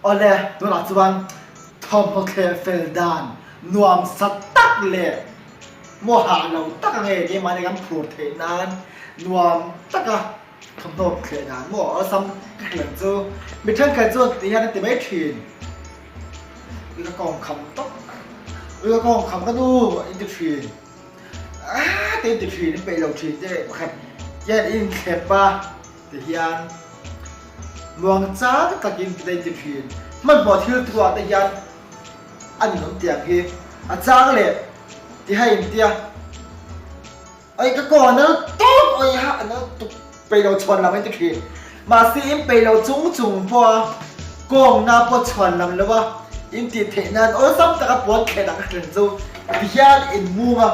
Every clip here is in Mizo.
Awle, tunah chuan thawmhnaw thleh fel dan nuam sa tak leh maw hah lo tak a nge keimahni kan phur theih nan nuam taka thawmhnaw thleh dan maw awlsam ka hrilh ang chu. Mi thenkhat chuan ti hian an ti mai thin. Ui ka kawng kham tawp, ui ka kawng kham ka nu in ti thin. Aaa te in ti thin in peih lo thin te pakhat hian in inthlep a. Ti hian muang chang takin ti daih ti thin. Hmanhmawh thil thuah te hian a ninawm tiang hi a chang leh ti ha in tia Oi ka kaw a nal tawp oi ha a nal tuk peih lo chhuan lam in ti thin. Mahse in peih lo chung chung pawh a kawngna pawh chhuan lam lo a in tih theih nan awlsam taka puan thlen ang a thlen chu ti hian in mung a.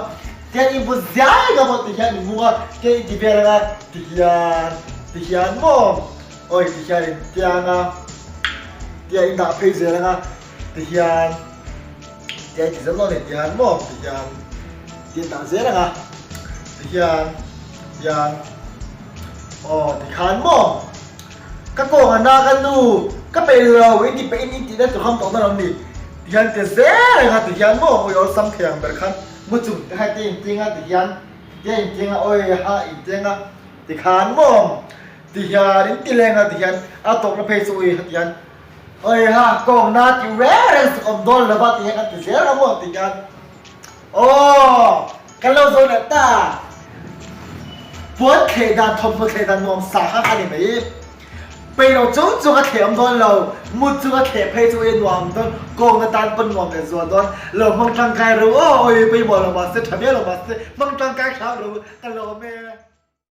Tian in bu ziai ka maw ti hian in mung a, tian in ti vel anga ti hian ti hian maw awi ti hian in tiang a, tian in dah phei zel anga ti hian tian in ti zel dawn a ni ti hian maw ti hian tian dah zel anga ti hian tian aw ti khan maw ka kawng a na ka nu ka peih lo in ti peih in in tih na tur kham tawh dawn lo ni ti hian ti zel anga ti hian maw awi awlsam thei ang ber khan. Mu chung te kha te intiang a ti hian te intiang a awi ha intiang a ti khan maw ti hian in ti leng a ti hian a tawpna phei chu ui ha ti hian awi ha kawng na ti reng reng suk awm dawn lo va ti hian kan ti zel a maw ti hian aw kan lo zo leh ta puan thleh dan thawmhnaw thleh dan nuam sa kha a ni mai. Pei lo chung chung a thleh awm dawn lo, mut chung a thleh phei chu i nuam dawn, kawng atan pawn nuam leh zual dawn, lo hmang tangkai ru aw, awi pawimawh lo mahse tha viau lo mahse hmang tangkai hram ru ka lawm e.